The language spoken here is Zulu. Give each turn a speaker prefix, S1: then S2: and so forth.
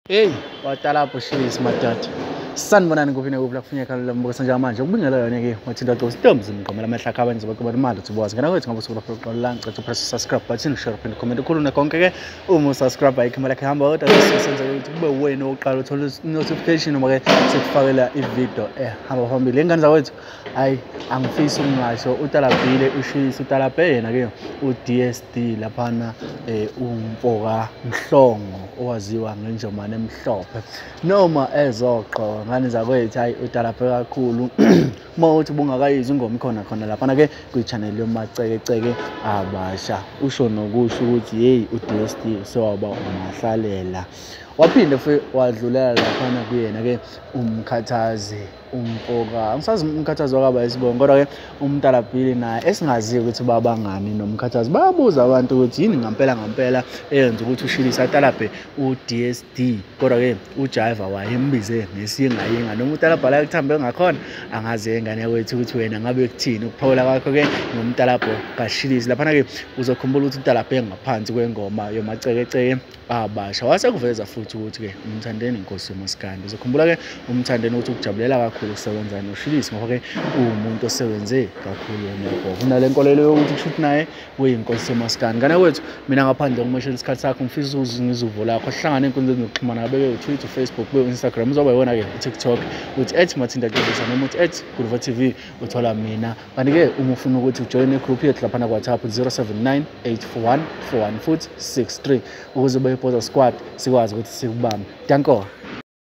S1: Hey, watalapho shisi madoda. Sanibonani kuphi nekuphi la kufuneka khona mbuso njengamanje. Ukubingela yona ke wathinta Ghost Storms ngqomela amehla akho abantu zokuba imali uthi bowazi. Ngena kwethu ngoba usuku lapho uqala la ngicela upress subscribe button, share and comment ukhulume konke ke. Uma usubscribe ayikho imali yakhe ihamba kodwa senze ukuthi kube wena oqala uthola notification noma ke sekufakela ivideo ehamba phambili. Ingane zakwethu hayi angifisi ukungasho utalabhile ushisa utalabhe yena ke uDSD laphana umfoka Mhlongo owaziwa ngenjomane emhlophe noma ezoqoka ngane zakwethu hayi utalabhe kakhulu. Uma uthi ubungakayizwa ingoma ikhona khona laphana ke kwi-channel yomacekeceke abasha, usho nokusho ukuthi hey uDSD sewaba umahlalela. Waphinde futhi wadlulela laphana kuyena ke umkhathazi umfoka, angisazi umkhathazi wakaba isibongo kodwa ke umtalabhili naye esingaziyo ukuthi babangani nomkhathazi. Bayabuza abantu ukuthi yini ngampela ngampela eyenza ukuthi ushilisa atalabhe uDSD, kodwa ke uJaiva wayembize ngesiyingayinga noma utalabha la kuthambe ngakhona. Angazi ingane yakwethu ukuthi wena ngabe kuthini ukuphawula kwakho ke ngomtalabho kaShilisi. Laphana ke uzokhumbula ukuthi utalabhe ngaphansi kwengoma yomacekeceke abasha, wasekuveza futhi ukuthi ke umthandeni inkosi yomaskandi. Uzokhumbula ke umthandeni ukuthi ukujabulela kakhulu ukusebenza noShilisi ngoba ke uwumuntu osebenze kakhulu yena. Kunale nkolelo yokuthi kushuthi naye uyinkosi yomaskandi. Ngane kwethu mina ngaphandle kokumoshela isikhathi sakho ngifisa ukuze uvo lakho sihlangane enkundleni zokuxhumana beke uTwitter, Facebook, be Instagram, uzoba yona ke uTikTok uthi @mathinta noma uthi @guluva TV uthola mina. Kanti ke uma ufuna ukuthi ujoin igroup yethu laphana ku WhatsApp 079 841 41 63 ukuze ube Bhoza Squad sikwazi ukuthi sikubambe. Danko.